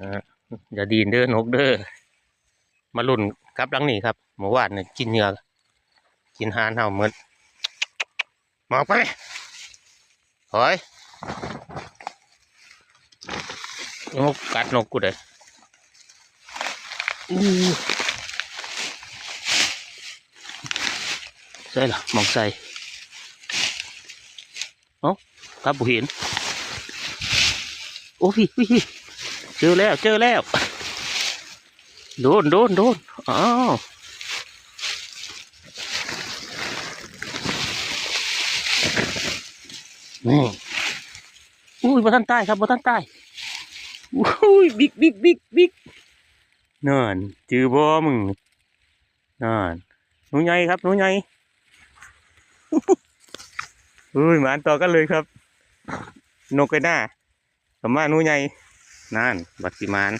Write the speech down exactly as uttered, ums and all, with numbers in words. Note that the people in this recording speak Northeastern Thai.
อ่า อย่าดีนเด้อนกเด้อ มาลุ้นกับหลังนี้ครับ เมื่อวานเนี่ยกินเหยื่อ กินหานเฮาหมด มองไป ถอย นกกัดนกกูเด้อ อู้ ใส่ละ มองใส่ เอ้า ครับบ่เห็น โอ้ พี่ พี่ พี่ เจอแล้ว เจอแล้ว โดน โดน โดน อ้าว นี่ อุ้ย บ่ทันตายครับ บ่ทันตาย อุ้ย บิ๊ก บิ๊ก บิ๊ก บิ๊ก นั่น จือบ่มึง นั่น หนูใหญ่ครับ หนูใหญ่ อุ้ย หมานต่อกันเลยครับ นกไก่หน้า สำมาหนูใหญ่ นั่น บัดสิหมาน